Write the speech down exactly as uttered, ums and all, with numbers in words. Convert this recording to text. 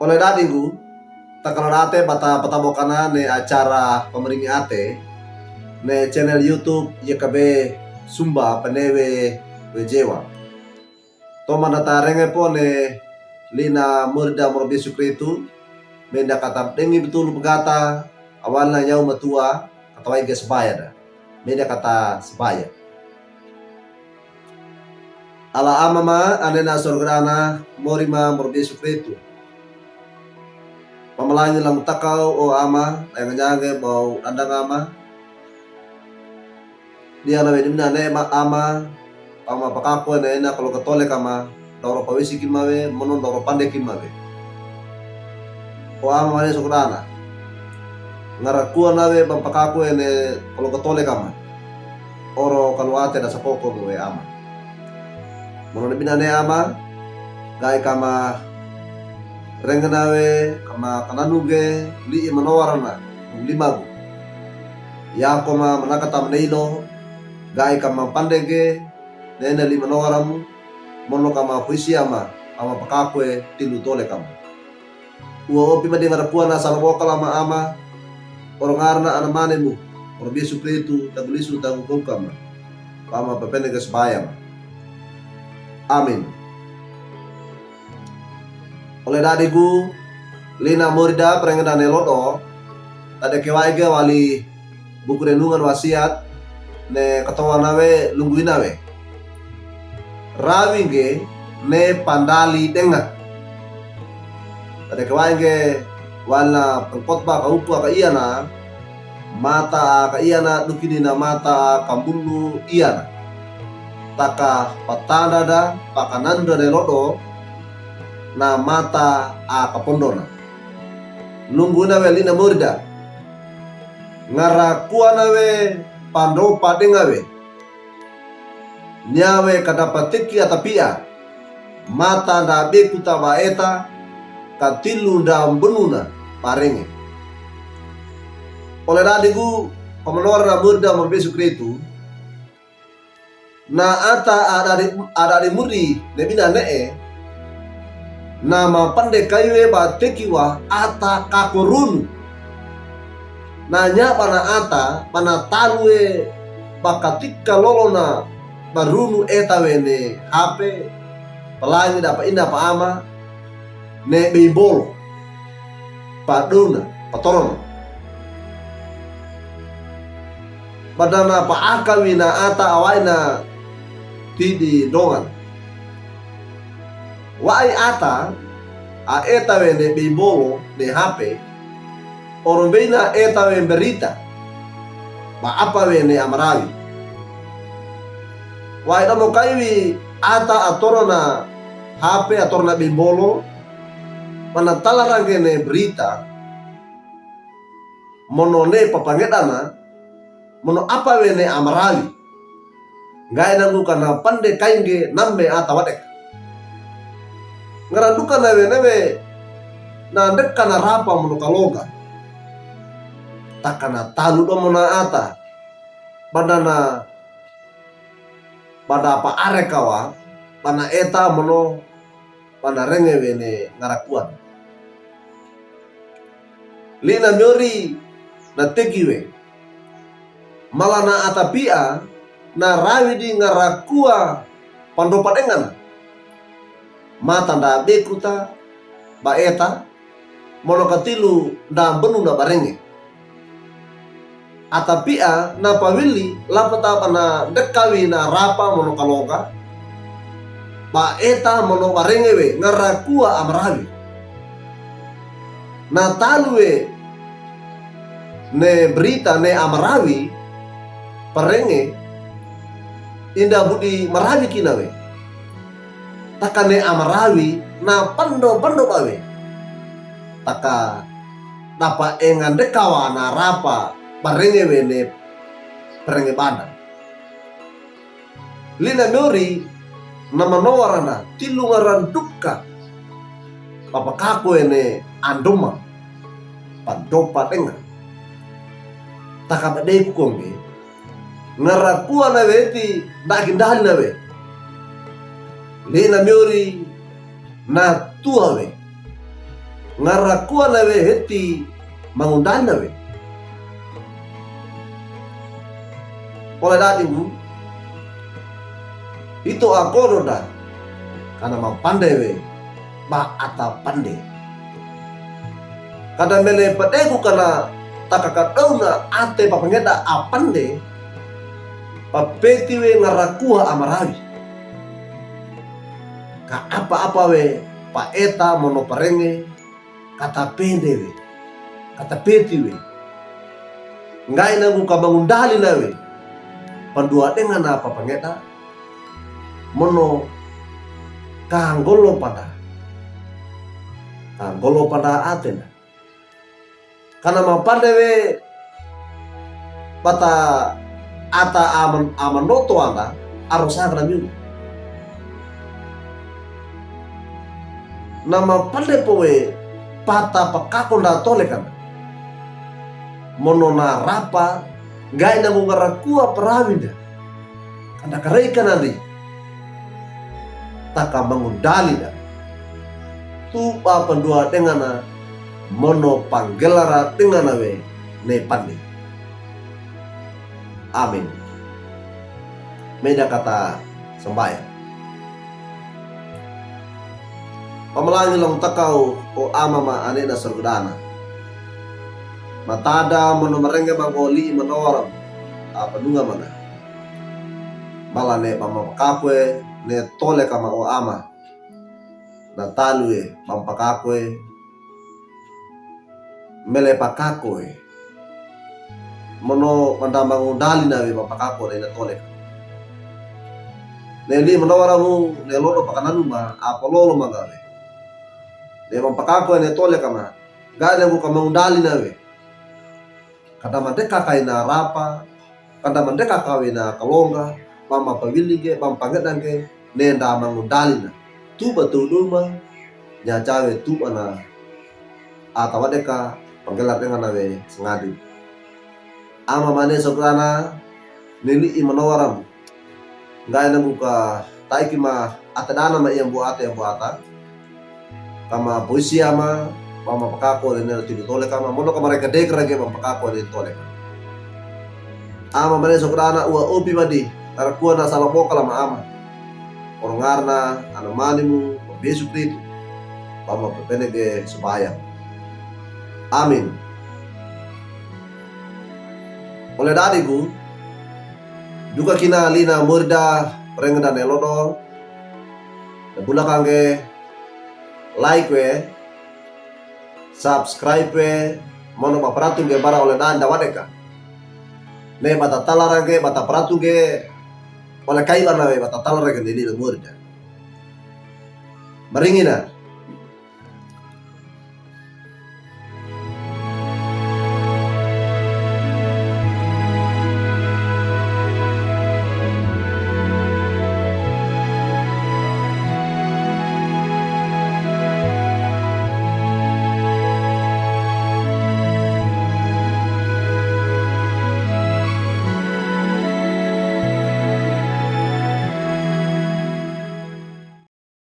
Ole dadinggu, takaloraate bata patabokana ne acara pamaringi ate ne channel YouTube Yakabe Sumba Penewe Wejewa. Toman data renge po ne lina murida morobi Yesu Kristu, menda kata dengi betul pegata, awalna nyau matua, kata wai ge sebaya da. Meda kata sebaya. Ala Ama ma, ane na sorga dana, mori ma morobi Yesu Kristu. Pamalangi lang takaw o Ama, nyange-nyange baw dandang Ama. Dia na we dimna ne ma Ama, Ama pakako ne ena kalo katole kama, doro pawisi kima we, mono doro pande kima we. O Ama mane sorga dana. Ngarakua na we bang pakako ene kalo katole kama. Oro kalo ate da sapoko we Ama. Mono ne bina ne Ama, gai kama rengena we, kama kananu ge, lii manowarana, limagu. Yako ma manakata maneilo, gai kama pande ge, nene lima nowaramu, mono kama puisi Ama, Ama pakako e tilu tole kama. Ua opi madi ngarakua na salabokal Ama Ama, oro ngarna ana mane mu, oro Yesu Kristu, tagulisu, tagu kama. Pama pepene ge sebaya ma. Amin. Ole dadinggu, lina murida perengeda ne lodo, tade kewai ge wali buku renungan wasiat, ne ketowana we lungguina we. Rawi ge ne pandali denga. Tade kewai ge wala pengkotba kaupu aka iana, mata aka iana dukini na mata aka mbulu iana. Taka patanda da pakananda ne lodo, na mata aka pondona. Lungguina we lina murida. Ngarakua na we pando padenga we. Nia we kada pateki atapia. Mata nda bekuta ba eta, katilu nda mbenuna parenge. Ole dadinggu, pamanowar na murida morobi Yesu Kristu, na ata adadi, adadi muri ne bina ne e, na mapande kaiwe ba tekiwa ata kakorunu. Na nya bana ata, bana talue ba katika lolona ba runu eta we ne hape, palangi da pa ina pa ama, ne beimbolo, padona, patorona. Badana pa akawi na ata awaina tidi ndongan. Wai ata, a eta we ne beimbolo, ne hape, oro mbei na eta we mberita, ba apa we ne amarawi. Wai damo kaiwi ata atorona hape atorona beimbolo, mana talarangge ne berita, mono ne papangedana, mono apa we ne amarawi. Nggae nangu kana pande kaingge namme ata wadek. Ngaranduka na we ne we, na ndeka na rapa mono kaloga. Takana talu domo na ata. Badana, bada apa arekawa, bana eta mono, bana renge we ne ngarakuan. Lina miori na tegi we. Mala na atapia na rawi di ngarakua pandopa dengan. Mata nda bekuta, ba eta, mono katilu nda mbenu na barenge. Atapia na pawili lapata bana ndekawi na rapa mono kaloga, ba eta mono barenge we ngarakua amarawi. Na talu we ne berita ne amarawi, parenge, inda budi marawi kina we. Taka ne amarawi, na pando-pando bawe. Taka dapa enga ndekawa na rapa barenge we ne parenge bana. Lina miori na manowarana tilu ngaranduka. Papakako ene andoma. Pandopa denga. Taka badeku kongge. Ngarakua na we ti, daki ndali na we. Lina miori na tua we. ngarakuwa na we heti mangondali na we. Ole dadi nggu, ito akodo da, kana mapande we ba ata pande. Kada mele padegu kana takakadona ate papangeda apande, papeti we ngarakuwa amarawi. Ka apa-apa we paeta mono parenge, katapende we, katapeti we. Nggaina nggu kamangondali na we, panduwa dengana papangeda, mono kanggolo panda. Kanggolo panda atenda. Kana mapande we bata ata aman, amanoto anda, arosa kana miyu. Na mapande po we pata pakako nda tole kana. Mono na rapa, nggaina nggu ngarakuwa parawi nda. Kanda kareka nandi. Taka mangondali da. Tuba panduwa dengana, mono panggelara dengana we ne pande. Amin. Meda kata sambayang. Pamalangi longtakaw o Ama ma Ane na sorgana. Matada mono marenge mangoli manowaram, a panunga mana. Mala ne bamapakakwe ne tole kama o Ama. Na talu e bamapakakwe, mele pakakwe. Mono manda mangondali na we bamapakakwe ne tole. Ne li manowaram, ne lodo pakananuma, a palolo manggawe. Ne bamapakakwe ne tole kama. Nggaina nggu kamangondali na we. Kanda mandeka kaina rapa, kanda mandeka kawina kalonga, bamapawili ngge, bamapangeda ngge, ne nda mangondali na. Tuba tuduma, nyacawe tuba na, ata wadeka, panggelara dengana we sangadi. Ama ma Ane sorgana, nili i manowaram. Nggaina nggu ka taiki ma ata dana ma iyambu ata iyambu ata. Kama poisi Ama, bamapakakwe ne tole kama, mono kama reka dekrage bamapakakwe ne tole kama. Ama ma Ane sorgana uwa opi madi, ngarakuwa na sala bokala ma Ama. Orongarna, anamanimu, Yesu Kristo. Bamapapene ngge sambayang. Amin. Ole dadi nggu, duka kina lina murda parenge nda ne lodo, ne bulakangge, like we, subscribe we, mono baparatu ngge bara ole dadi nda wadeka. Ne bata talarangge, bata paratu ngge, ole kaibana we bata talarangge ne lina murda. Maringina,